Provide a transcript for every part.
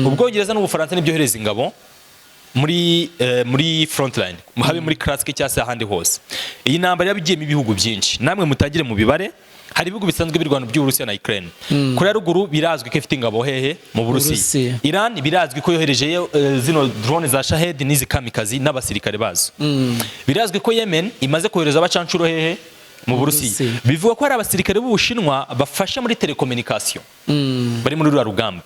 Ubwongereza n'Ubufaransa nibyohereza ingabo muri frontline, habe muri Kursk cyangwa se ahandi hose. Iyi ntambara yabigiyemo ibihugu byinshi, namwe mutagire mu bibare. Hari ibihugu bisanzwe birwana by'Uburusiya na Ukraine. Korea Ruguru birazwi ko ifite ingabo hehe? Mu Burusiya. Burusiya. Iran birazwi ko yoherejeyo zino drone za Shahed n'izi kamikazi n'abasirikare bazo. Birazwi ko Yemen imaze kohereza abacancuro hehe? Mu Burusiya. Burusiya. Bivuga ko hari abasirikare b'Ubushinwa bafasha muri telecommunication bari muri ruriya rugamba.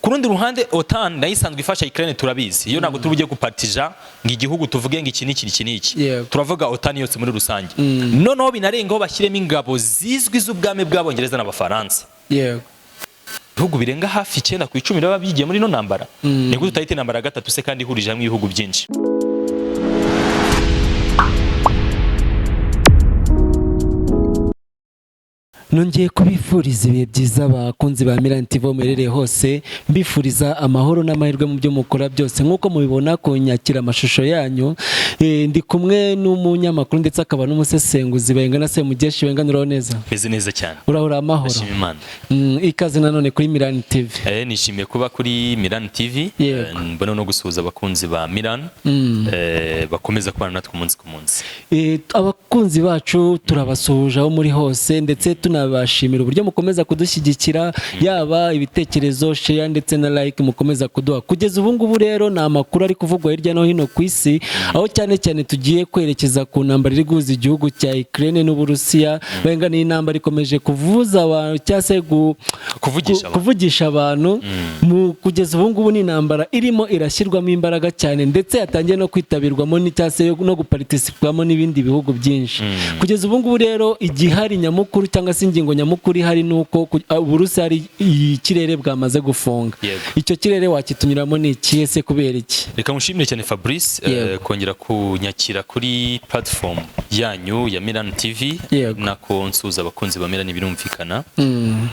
Ku rundi ruhande, OTAN nayo isanzwe ifasha Ukraine, turabizi. Iyo ntabwo turi bujye gupartija ngo igihugu tuvuge ngo iki n'iki, iki n'iki. Turavuga OTAN yose muri rusange. Noneho binarengaho bashyiremo ingabo zizwi z'ubwami bw'Abongereza n'Abafaransa. Ibihugu birenga hafi 9 ku 10 biba bigiye muri ino ntambara. Ni gute utahita intambara ya gatatu se kandi ihurije hamwe ibihugu byinshi? Nongeye kubifuriza ibihe byiza, abakunzi ba Milan TV muherereye hose, mbifuriza amahoro n'amahirwe mu byo mukora byose. Nk'uko mubibona ku nyakira amashusho yanyu, ndi kumwe n'umunyamakuru ndetse akaba n'umusesenguzi Bayingana Semugeshi. Bayingana, uraho neza? Meze neza cyane. Urahora amahoro? Ndashima Imana. Ikaze nanone kuri Milan TV. Nishimiye kuba kuri Milan TV. Mbona no gusuhuza abakunzi ba Milan bakomeza kubana natwe umunsi ku munsi. Abakunzi bacu turabasuhuje aho muri hose, ndetse tunabashimira uburyo mukomeza kudushyigikira, yaba ibitekerezo, share ndetse na like mukomeza kuduha. Kugeza ubu ngubu rero ni amakuru ari kuvugwa hirya no hino ku isi, aho cyane cyane tugiye kwerekeza ku ntambara iri guhuza igihugu cya Ukraine n'Uburusiya. Benga ni intambara ikomeje kuvuza abantu cyangwa se Kuvugisha abantu. kuvugisha abantu. Mu kugeza ubu ngubu ni intambara irimo irashyirwamo imbaraga cyane, ndetse yatangiye no kwitabirwamo cyangwa se no guparticipamo n'ibindi bihugu byinshi. Kugeza ubu ngubu rero igihari nyamukuru cyangwa se ingingo nyamukuru ihari ni uko Uburusiya hari ikirere bwamaze gufunga. Icyo kirere wakitunyuramo ni ikihe se, kubera iki? Reka mushimire cyane Fabrice, kongera kunyakira kuri platform yanyu ya Milan TV. Nako nsuhuza abakunzi ba Milan, birumvikana.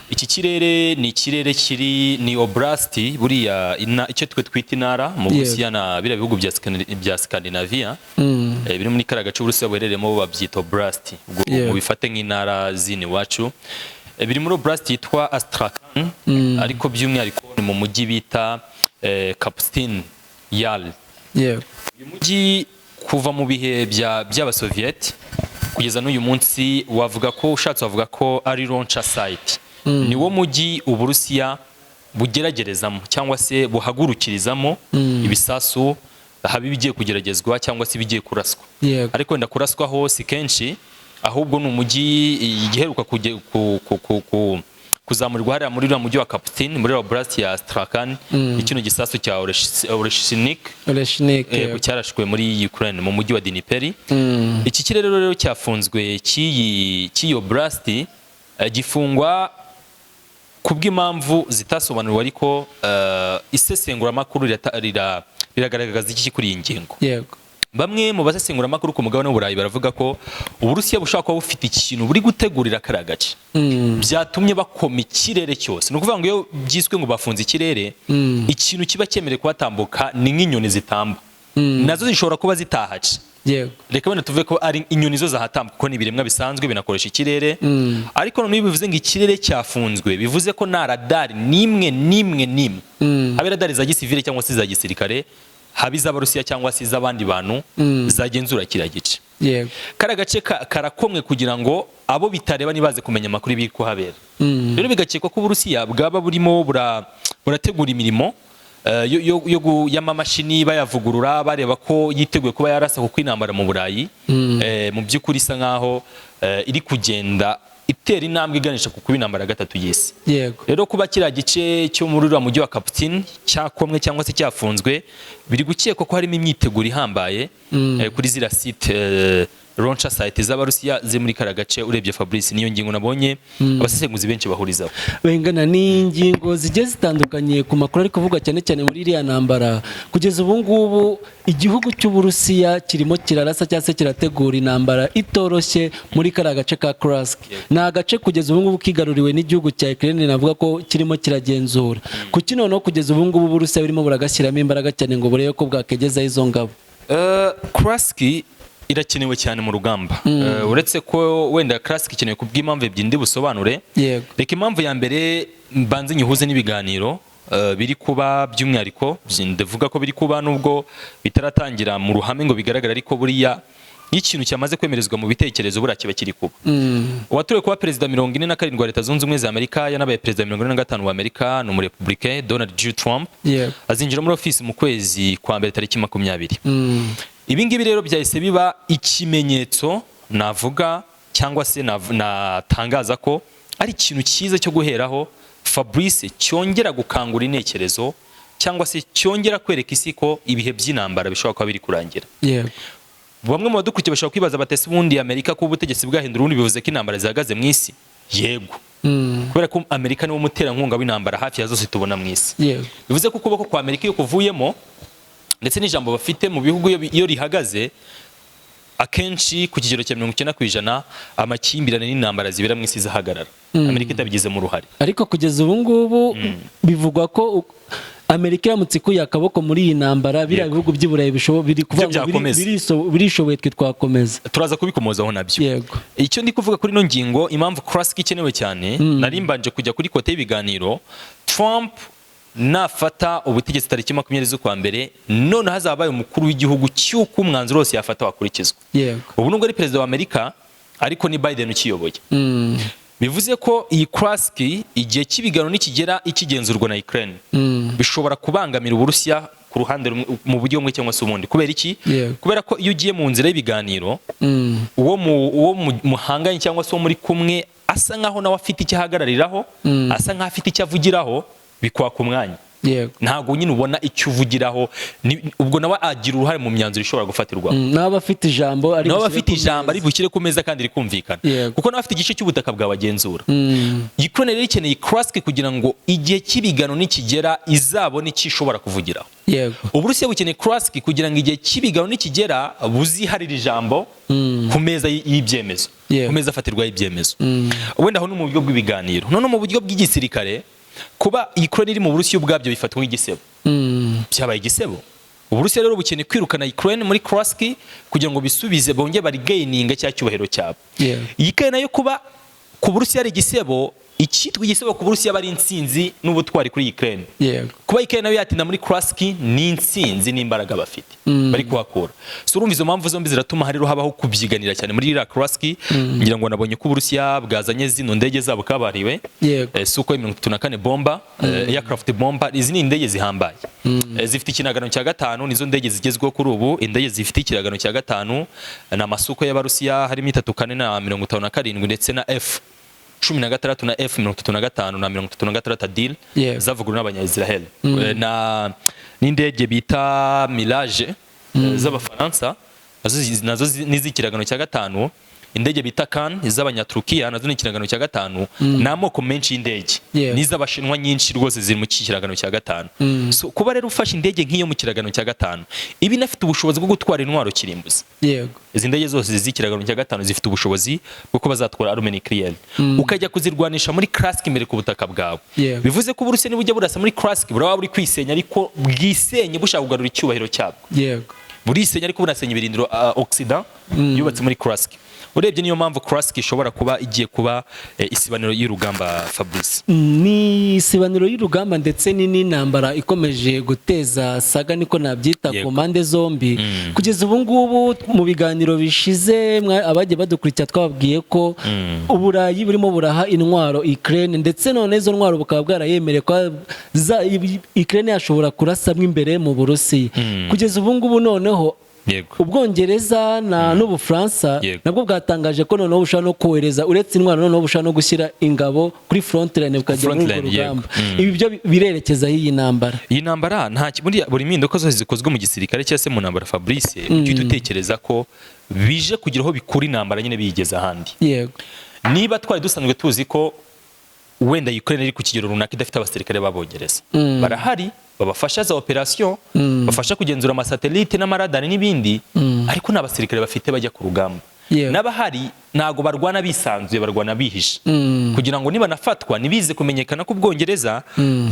Iki kirere ni ikirere kiri ni oblast, buriya icyo twe twita intara mu Burusiya na biriya bihugu bya Scandinavia, biri muri kariya gace Uburusiya buherereyemo babyita oblast. Ubwo mubifate nk'intara zino iwacu. Biri muri oblast yitwa Astrakhan, ariko by'umwihariko ni mu mujyi bita Kapustin Yar. Uyu mujyi kuva mu bihe by'Abasoviyeti kugeza n'uyu munsi, wavuga ko, ushatse wavuga ko ari launcher site. Ni wo mujyi Uburusiya bugeragerezamo cyangwa se buhagurukirizamo ibisasu, haba ibigiye kugeragezwa cyangwa se ibigiye kuraswa. Ariko wenda kuraswaho si kenshi, ahubwo ni umujyi igiheruka kuzamurirwa hariya muri uriya mujyi wa Kapustin, muri oblast ya Astrakhan, ni kino gisasu cya Oreshnik. Oreshnik. Cyarashwe muri Ukraine mu mujyi wa Dnipro. Iki kirere rero cyafunzwe cy'iyi oblast, gifungwa kubw'impamvu zitasobanuriwe, ariko isesenguramakuru riragaragaza iki kuri iyi ngingo? Bamwe mu basesenguramakuru ku mugabane w'Uburayi baravuga ko Uburusiya bushobora kuba bufite ikintu buri gutegurira kariya gace byatumye bakoma ikirere cyose. Ni ukuvuga ngo iyo byiswe ngo bafunze ikirere, ikintu kiba cyemerewe kuhatambuka ni nk'inyoni zitamba, nazo zishobora kuba zitahaca. Reka wenda tuvuge ko ari inyoni zo zahatambuka, kuko ni ibiremwa bisanzwe binakoresha ikirere. Ariko noneho iyo bivuze ngo ikirere cyafunzwe, bivuze ko nta radari n'imwe n'imwe n'imwe, habe radari za gisivile cyangwa se za gisirikare, haba iz'Abarusiya cyangwa se iz'abandi bantu, zagenzura kiriya gice. Kariya gace karakomwe kugira ngo abo bitareba ntibaze kumenya amakuru y'ibiri kuhabera. Rero bigakekwa ko Uburusiya bwaba burimo burategura imirimo y'amamashini, bayavugurura, bareba ko yiteguye kuba yarasa, kuko intambara mu Burayi mu by'ukuri isa nkaho iri kugenda itera intambwe iganisha ku kuba intambara ya gatatu y'isi. Rero kuba kiriya gice cyo muri uriya mujyi wa Kapustin cyakomwe cyangwa se cyafunzwe, biri gukekwa ko harimo imyiteguro ihambaye kuri ziriya site, launcher site z'Abarusiya ziri muri kariya gace. Urebye Fabrice, niyo ngingo nabonye abasesenguzi benshi bahurizaho. Bengana ni ingingo zigiye zitandukanye ku makuru ari kuvugwa cyane cyane muri iriya ntambara. Kugeza ubu ngubu igihugu cy'Uburusiya kirimo kirarasa cyangwa se kirategura intambara itoroshye muri kariya gace ka Kursk. Ni agace kugeza ubu ngubu kigaruriwe n'igihugu cya Ukraine, navuga ko kirimo kiragenzura. Kuki noneho kugeza ubu ngubu Uburusiya burimo buragashyiramo imbaraga cyane ngo burebe ko bwakegezaho izo ngabo? Kursk irakenewe cyane mu rugamba. Uretse ko wenda Kursk ikenewe ku bw'impamvu ebyiri ndi busobanure. Reka impamvu ya mbere mbanze nyihuze n'ibiganiro biri kuba by'umwihariko, ndavuga ko biri kuba nubwo bitaratangira mu ruhame ngo bigaragare, ariko buriya iyo ikintu cyamaze kwemerezwa mu bitekerezo, buriya kiba kiri kuba. Uwatorewe kuba perezida 47 wa Leta Zunze Ubumwe za Amerika, yanabaye perezida 45 wa Amerika, ni umurepublicain Donald J. Trump. Azinjira muri ofisi mu kwezi kwa mbere tariki 20. Ibi ngibi rero byahise biba ikimenyetso navuga cyangwa se natangaza ko ari ikintu cyiza cyo guheraho, Fabrice, cyongera gukangura intekerezo cyangwa se cyongera kwereka isi ko ibihe by'intambara bishobora kuba biri kurangira. Bamwe mu badukurikiye bashobora kwibaza bati: "Ese ubundi Amerika kuba ubutegetsi bwahindura, ubundi bivuze ko intambara zihagaze mu isi?" Yego, kubera ko Amerika niwo muterankunga w'intambara hafi ya zose tubona mu isi. Bivuze ko ukuboko kwa Amerika iyo kuvuyemo, ndetse n'ijambo bafite mu bihugu iyo rihagaze, akenshi ku kigero cya 90% amakimbirane n'intambara zibera mu isi zihagarara, Amerika itabigizemo uruhare. Ariko kugeza ubu ngubu bivugwa ko Amerika iramutse ikuye akaboko muri iyi ntambara, biriya bihugu by'i Burayi biri kuvuga ngo byakomeza. Birishoboye, twe twakomeza. Turaza kubikomozaho nabyo. Icyo ndi kuvuga kuri ino ngingo, impamvu Kursk ikenewe cyane, nari mbanje kujya kuri côté y'ibiganiro. Trump nafata ubutegetsi tariki 20 z'ukwa mbere, noneho hazabaye umukuru w'igihugu cy'uko umwanzuro wose yafata wakurikizwa. Ubu nubwo ari perezida wa Amerika, ariko ni Biden ukiyoboye. Bivuze ko iyi Kursk, igihe cy'ibiganiro nikigera ikigenzurwa na Ukraine, bishobora kubangamira Uburusiya ku ruhande rumwe, mu buryo bumwe cyangwa se ubundi. Kubera iki? Kubera ko iyo ugiye mu nzira y'ibiganiro, uwo muhanganye cyangwa se uwo muri kumwe asa nkaho nawe afite icyo ahagarariraho, asa nkaho afite icyo avugiraho, bikwaka umwanya. Ntabwo nyine ubona icyo uvugiraho, ubwo nawe agira uruhare mu myanzuro ishobora gufatirwaho. Nawe afite ijambo ari Nawe bushyire afite ku ijambo meza. ari bushyire ku meza kandi rikumvikana, kuko nawe afite igice cy'ubutaka bwawe agenzura. Ukraine rero ikeneye Kursk kugira ngo igihe cy'ibiganiro nikigera izabone icyo ishobora kuvugiraho. Uburusiya bukeneye Kursk kugira ngo igihe cy'ibiganiro nikigera buziharire ijambo ku meza y'ibyemezo, ku meza afatirwaho ibyemezo. Wenda aho ni mu buryo bw'ibiganiro. None mu buryo bw'igisirikare, kuba Ukraine iri mu Burusiya ubwabyo bifatwa nk'igisebo. Byabaye igisebo. Uburusiya rero bukeneye kwirukana Ukraine muri Kursk kugira ngo bisubize, bongere barigaininga cya cyubahiro cyabo. Iyi nayo, kuba ku Burusiya ari igisebo, icyitwa igisebo ku Burusiya aba ari intsinzi n'ubutwari kuri Ukraine. Kuba Ukraine nayo yatinda muri Kursk ni intsinzi n'imbaraga bafite bari kuhakura. So urumva izo mpamvu zombi ziratuma rero habaho kubyiganira cyane muri iriya Kursk. Ngira ngo nabonye ko Uburusiya bwazanye zino ndege zabo kabariwe, Sukhoi 34 bomber, aircraft bomber. Izi ni indege zihambaye, zifite ikiragano cya gatanu, nizo ndege zigezweho kuri ubu. Indege zifite ikiragano cya gatanu ni amasuko y'Abarusiya, harimo itatu kane na 57, ndetse na F 16 na F 35 na 36 Adil zavuguruwe n'Abanya-Israel, na n'indege bita Mirage z'Abafaransa, nazo ni iz'ikiragano cya gatanu. Indege bita Kan z'Abanyaturukiya nazo ni ikiragano cya gatanu. Ni amoko menshi y'indege, n'iz'Abashinwa nyinshi rwose ziri mu kiragano cya gatanu. So, kuba rero ufashe indege nk'iyo mu kiragano cya gatanu, iba inafite ubushobozi bwo gutwara intwaro kirimbuzi. Izi ndege zose z'ikiragano cya gatanu zifite ubushobozi bwo kuba zatwara arme nucléaire, ukajya kuzirwanisha muri Kursk imbere ku butaka bwawe, bivuze ko Uburusiya nibujya burasa muri Kursk buraba buri kwisenya, ariko bwisenye bushaka kugarura icyubahiro cyabwo. Burisenya ariko bunasenya ibirindiro Occident yubatse muri Kursk. Urebye niyo mpamvu Kursk ishobora kuba igiye kuba isibaniro y'urugamba, Fabrice. Ni isibaniro y'urugamba, ndetse ni n'intambara ikomeje guteza saga, niko nabyita, ku mpande zombi. Kugeza ubu ngubu, mu biganiro bishize, abagiye badukurikira twababwiye ko Uburayi burimo buraha intwaro Ukraine, ndetse none izo ntwaro bukaba bwarayemereye ko Ukraine yashobora kurasamo imbere mu Burusiya. Kugeza ubu ngubu noneho Ubwongereza na n'Ubufaransa nabwo bwatangaje ko noneho bushobora no kohereza, uretse intwaro, noneho bushobora no gushyira ingabo kuri front line, bukajya muri urwo Front line, yego. rugamba. Ibi byo birerekezaho iyi ntambara. Iyi ntambara nta buri mpinduka zose zikozwe mu gisirikare cyangwa se mu ntambara, Fabrice, ujye uhita utekereza ko bije kugira aho bikura intambara nyine biyigeza ahandi. Niba twari dusanzwe tuzi ko wenda Ukraine iri ku kigero runaka idafite abasirikare b'Abongereza, barahari babafasha za operation, bafasha kugenzura amasatelite n'amaradari n'ibindi, ariko nta basirikare bafite bajya ku rugamba. N'abahari ntago barwana bisanzuye, barwana bihishe kugira ngo nibanafatwa ntibize kumenyekana ko Ubwongereza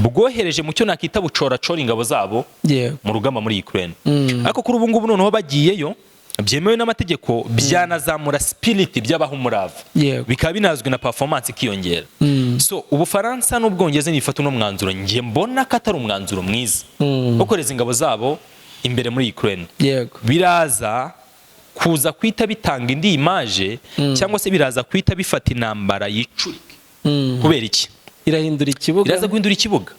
bwohereje mu cyo nakita bucoracora ingabo zabo mu rugamba muri Ukraine. Ariko kuri ubu ngubu noneho bagiyeyo. Byemewe n'amategeko, byanazamura spirit by'abaha umurava, bikaba binazwi na performance ikiyongera. So Ubufaransa n'Ubwongereza nifata uno mwanzuro, njye mbona ko atari umwanzuro mwiza wo kohereza ingabo zabo imbere muri Ukraine. Biraza kuza kwita bitanga indi image, cyangwa se biraza kwita bifata intambara yicurike. Kubera iki? Irahindura ikibuga. Iraza guhindura ikibuga.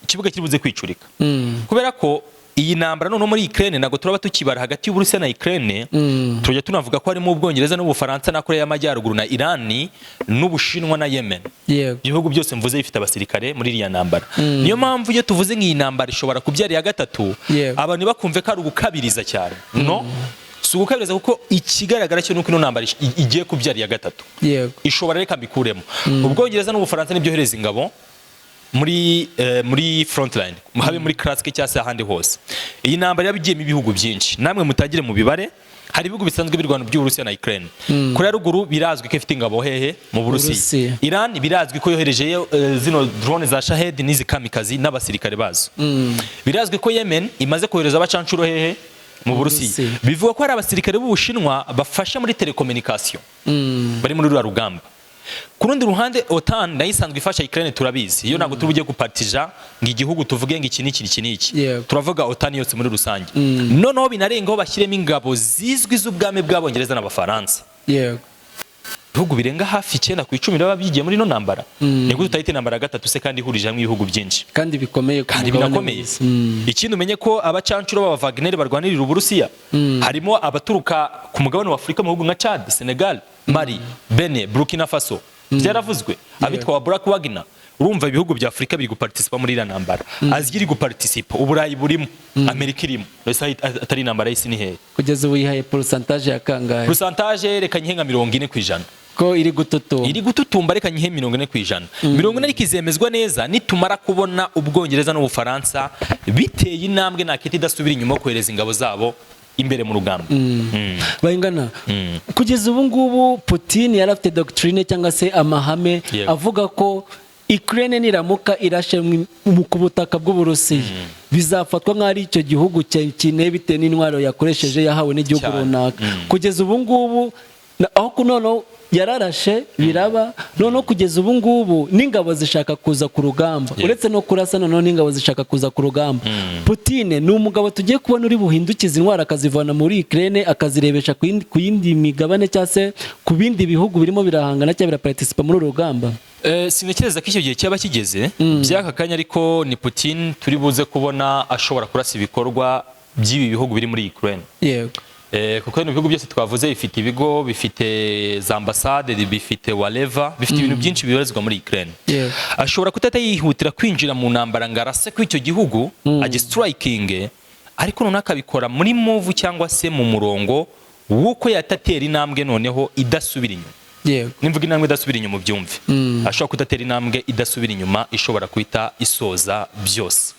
Ikibuga kiri buze kwicurika, kubera ko iyi ntambara noneho muri Ukraine ntabwo turaba tukibara hagati y'Uburusiya na Ukraine. Tujya tunavuga ko harimo Ubwongereza n'Ubufaransa na Korea y'Amajyaruguru na Irani n'Ubushinwa na Yemen. Ibihugu byose mvuze bifite abasirikare muri iriya ntambara. Niyo mpamvu iyo tuvuze nk'iyi ntambara ishobora kubyara iya gatatu, abantu bakumve ko ari ugukabiriza cyane. No si ugukabiriza, kuko ikigaragara cyo nuko ino ntambara igiye kubyara iya gatatu. Ishobora, reka mbikuremo, Ubwongereza n'Ubufaransa nibyohereza ingabo muri frontline, habe muri Kursk cyangwa se ahandi hose. Iyi ntambara yaba igiyemo ibihugu byinshi, namwe mutangire mu bibare. Hari ibihugu bisanzwe birwana by'Uburusiya na Ukraine. Korea ya Ruguru birazwi ko ifite ingabo hehe? Mu Burusiya. Burusiya. Iran birazwi ko yoherejeyo zino drone za Shahed n'izi kamikazi n'abasirikare bazo. Birazwi ko Yemen imaze kohereza abacancuro hehe? Mu Burusiya. Burusiya. Bivuga ko hari abasirikare b'Ubushinwa bafasha muri telecommunication bari muri ruriya rugamba. Ku rundi ruhande, OTAN nayo isanzwe ifasha Ukraine, turabizi. Iyo ntabwo turi bujye gupartija ngo igihugu tuvuge ngo iki n'iki, iki n'iki. Turavuga OTAN yose muri rusange. Noneho binarengaho bashyiremo ingabo zizwi z'ubwami bw'Abongereza n'Abafaransa. Ibihugu birenga hafi 9 ku 10 biba bigiye muri ino ntambara. Ni gute utahita intambara ya gatatu se kandi ihurije hamwe ibihugu byinshi? Kandi bikomeye ku Kandi mugabane binakomeye. w'isi. Ikindi, umenye ko abacancuro b'aba Wagner barwanirira Uburusiya harimo abaturuka ku mugabane wa Afurika, mu bihugu nka Chad, Senegal, Mali, Benin, Burkina Faso. Byaravuzwe, abitwa wa Black Wagner. Urumva ibihugu bya Afurika biri guparticipa muri iriya ntambara, Aziya iri guparticipa, Uburayi burimo, Amerika irimo. Ese atari intambara y'isi ni hehe? Kugeza ubu yihaye pourcentage ya kangahe? Pourcentage reka nyihe nka 40%. Ko iri gututumba. Iri gututumba, reka nyihe 40%. 40, ariko izemezwa neza nitumara kubona Ubwongereza n'Ubufaransa biteye intambwe nakita idasubira inyuma yo kohereza ingabo zabo imbere mu rugamba. Bayingana, kugeza ubu ngubu Putin yari afite doctrine cyangwa se amahame avuga ko Ukraine niramuka irashe ku butaka bw'Uburusiya, bizafatwa nk'aho ari icyo gihugu kineye bitewe n'intwaro yakoresheje yahawe n'igihugu runaka. Kugeza ubu ngubu aho noneho yararashe biraba, noneho kugeza ubu ngubu n'ingabo zishaka kuza ku rugamba. Uretse no kurasa, noneho n'ingabo zishaka kuza ku rugamba. Putin ni umugabo tugiye kubona uri buhindukize intwaro akazivana muri Ukraine akazirebesha ku yindi migabane cyangwa se ku bindi bihugu birimo birahangana cyangwa biraparticipa muri uru rugamba. Sintekereza ko icyo gihe cyaba kigeze by'aka kanya, ariko ni Putin turi buze kubona ashobora kurasa ibikorwa by'ibi bihugu biri muri Ukraine. Kuko bino bihugu byose twavuze bifite ibigo, bifite za ambasade, bifite whatever, bifite ibintu byinshi bibarizwa muri Ukraine. Ashobora kutahita yihutira kwinjira mu ntambara ngo arase kuri icyo gihugu, agistrikinge, ariko noneho akabikora muri move cyangwa se mu murongo w'uko yatatera intambwe noneho idasubira inyuma. Nimvuga intambwe idasubira inyuma, ubyumve. Ashobora kudatera intambwe idasubira inyuma ishobora guhita isoza byose.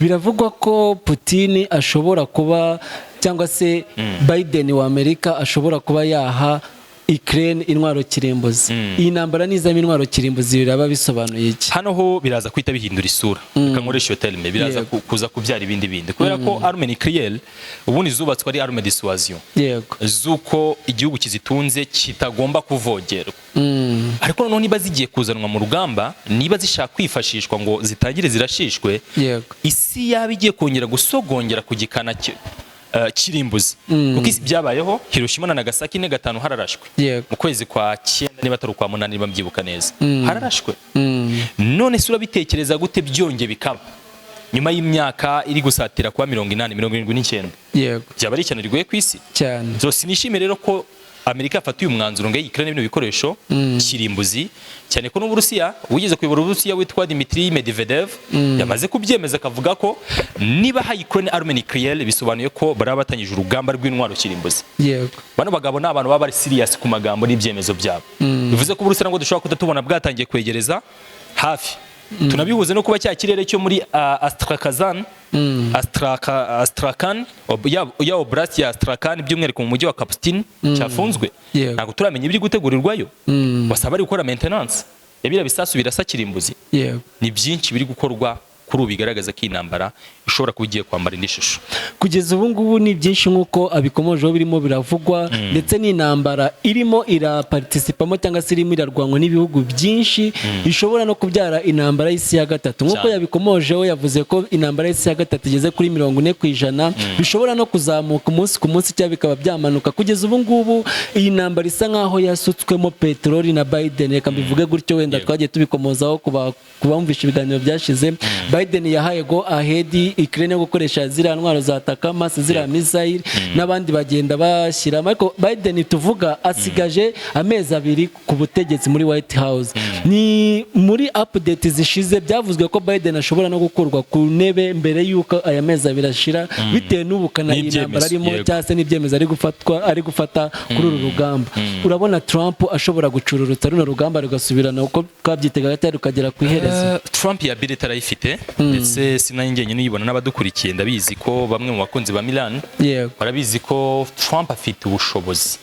Biravugwa ko Putin ashobora kuba, cyangwa se Biden wa Amerika ashobora kuba yaha Ukraine intwaro kirimbuzi. Iyi ntambara nizamo intwaro kirimbuzi biraba bisobanuye iki? Hano ho biraza guhita bihindura isura, reka nkoreshe iyo terme. Biraza kuza kubyara ibindi bindi, kubera ko arme nucléaire ubundi zubatswe ari arme dissuasion, z'uko igihugu kizitunze kitagomba kuvogerwa. Ariko noneho niba zigiye kuzanwa mu rugamba, niba zishaka kwifashishwa ngo zitangire zirashishwe, isi yaba igiye kongera gusogongera ku gikana kirimbuzi, kuko isi byabayeho Hiroshima na Nagasaki 4-5 hararashwe. Mu kwezi kwa 9, niba atari ukwa 8, niba mbyibuka neza, hararashwe. None se urabitekereza gute byongeye bikaba nyuma y'imyaka iri gusatira kuba 80, 79? Byaba ari ishyano riguye ku isi. Cyane. So sinishimiye rero ko Amerika yafata uyu mwanzuro ngo yikirane bino bikoresho kirimbuzi, cyane ko n'Uburusiya, wigeze kuyobora Uburusiya witwa Dmitry Medvedev yamaze kubyemeza, akavuga ko niba Ukraine arme nucléaire, bisobanuye ko baraba batangije urugamba rw'intwaro kirimbuzi. Bano bagabo ni abantu baba bari serious ku magambo n'ibyemezo byabo. Bivuze ko Uburusiya ngo dushobora kutatubona bwatangiye kwegereza hafi. Tunabihuze no kuba cya kirere cyo muri Astrakazan, Astrakhan, ya oblast ya Astrakhan, by'umwihariko mu mujyi wa Kapustin, cyafunzwe. Ntabwo turamenya ibiri gutegurirwayo. Wasaba bari gukora maintenance ya biriya bisasu birasa kirimbuzi. Ni byinshi biri gukorwa Kuri ubu bigaragaza ko iyi ntambara ishobora kuba igiye kwambara indi shusho. Kugeza ubu ngubu ni byinshi nk'uko abikomojeho birimo biravugwa, ndetse n'intambara irimo iraparticipamo cyangwa se irimo irarwanwa n'ibihugu byinshi, ishobora no kubyara intambara y'isi ya gatatu nk'uko yabikomojeho. Yavuze ko intambara y'isi ya gatatu igeze kuri 40%, bishobora no kuzamuka umunsi ku munsi cyangwa bikaba byamanuka. Kugeza ubu ngubu iyi ntambara isa nk'aho yasutswemo peteroli na Biden, reka mbivuge gutyo wenda. Twagiye tubikomozaho ku bumvisha ibiganiro byashize. Biden yahaye go ahead Ukraine yo gukoresha ziriya ntwaro za ATACMS, ziriya missile, n'abandi bagenda bashyiramo. Ariko Biden tuvuga asigaje amezi 2 ku butegetsi muri White House. Ni muri update zishize byavuzwe ko Biden ashobora no gukurwa ku ntebe mbere y'uko aya mezi 2 ashira, bitewe n'ubukana iyi N'ibyemezo, ntambara arimo cyangwa se n'ibyemezo ari gufatwa, ari gufata kuri uru rugamba. Urabona Trump ashobora gucururutsa runo rugamba rugasubirana uko twabyitegaga cyangwa rukagera ku iherezo? Trump ya ability arayifite, ndetse sinari njyenyine uyibona, n'abadukurikiye ndabizi ko bamwe mu bakunzi ba Milan barabizi ko Trump afite ubushobozi.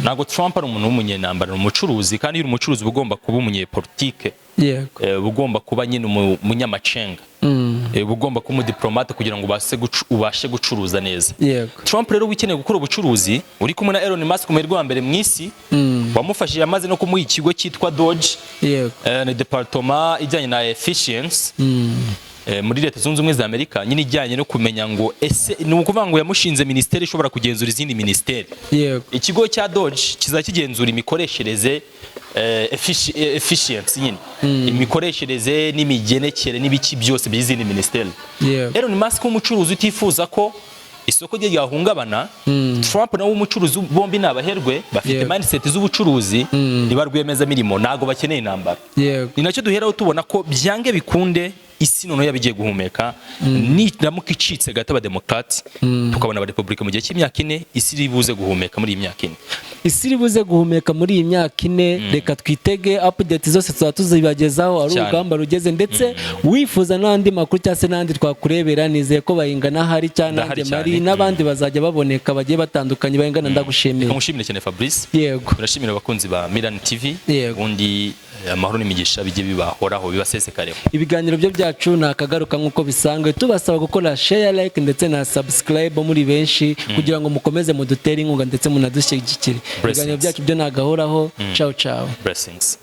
Ntabwo Trump ari umuntu w'umunyentambara, ni umucuruzi, kandi iyo uri umucuruzi uba ugomba kuba umunyepolitike. Uba ugomba kuba nyine umunyamacenga. Uba ugomba kuba umudiplomate kugira ngo ubashe gucuruza neza. Trump rero ukeneye gukora ubucuruzi uri kumwe na Elon Musk, umuherwe wa mbere mu isi, wamufashije amaze no kumuha ikigo cyitwa DOGE. Ni department ijyanye na efficiency muri Leta Zunze Ubumwe za Amerika nyine, ijyanye no kumenya ngo ese, ni ukuvuga ngo yamushinze minisiteri ishobora kugenzura izindi minisiteri. Ikigo cya DOGE kizajya kigenzura imikoreshereze, efficiency nyine, imikoreshereze n'imigenekere n'ibiki byose by'izindi minisiteri. Elon Musk w'umucuruzi utifuza ko isoko rye ryahungabana, Trump nawe w'umucuruzi, bombi ni abaherwe bafite mindset z'ubucuruzi, ni ba rwiyemezamirimo, ntabwo bakeneye intambara. Ni nacyo duheraho tubona ko byange bikunde isi noneho yaba igiye guhumeka niramuka icitse gato abademokrati tukabona abarepublika mu gihe cy'imyaka 4. Isi iri buze guhumeka muri iyi myaka 4. Isi iri buze guhumeka muri iyi myaka 4. Reka twitege update zose, tuzaba tuzibagezaho ari urugamba rugeze. Ndetse wifuza n'andi makuru cyangwa se n'andi twakurebera, nizeye ko Bayingana ahari cyangwa Ndahari nanjye mari cyane. n'abandi bazajya baboneka bagiye batandukanye. Bayingana, ndagushimiye. Reka mushimire cyane, Fabrice. Turashimira abakunzi ba Milan TV. Ubundi amahoro n'imigisha bijye bibahoraho, bibasesekareho. Ibiganiro byo byacu ni akagaruka nk'uko bisanzwe, tubasaba gukora share, like ndetse na subscribe muri benshi kugira ngo mukomeze mudutere inkunga ndetse munadushyigikire. Blessings. Ibiganiro byacu byo nagahoraho. Ciao ciao. Blessings.